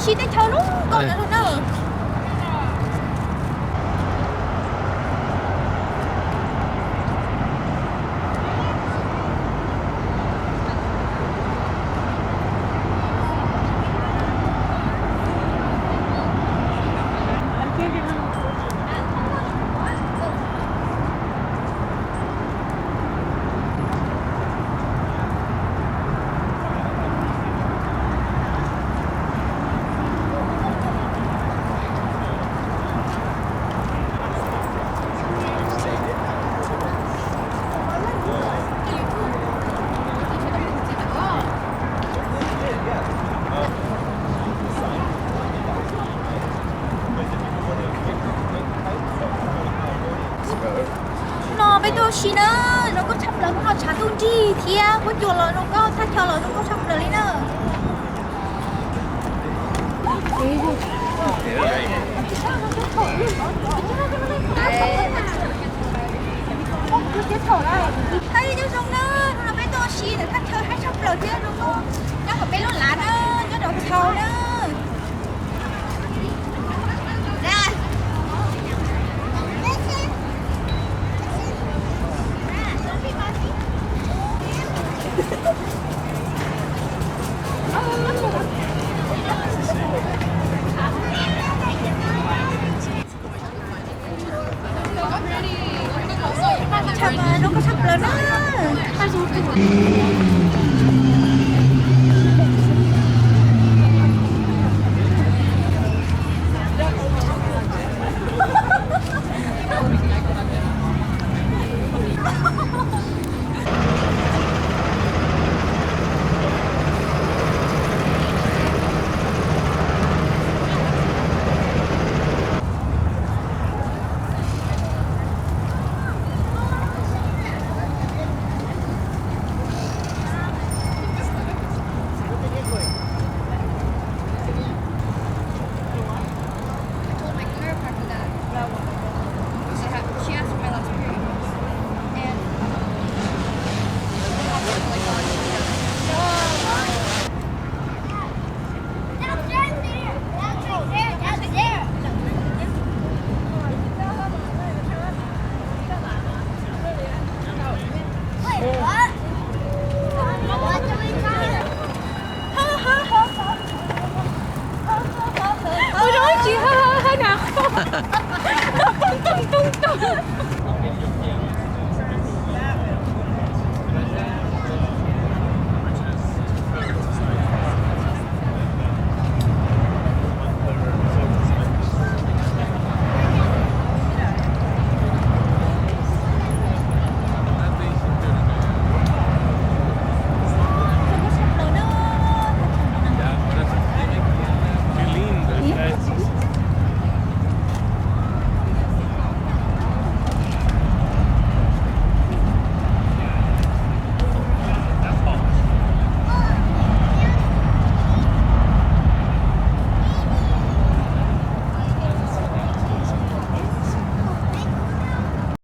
Teb chaws lub ko na. No peb tuaj ua si na, zoo nkauj tshaj plaws, hnub no tshav ntuj nrig thiab huab cua los zoo nkauj, thaj chaw los zoo nkauj tshaj plaws li na. Hais zoo na, hnub no peb tuaj ua si ntawm thaj chaw haib tshaj plaws thiab zoo nkauj, nyob hauv peb lub lav na, nyob rau thaum na. Tshaj, zoo nkauj tshaj plaws na.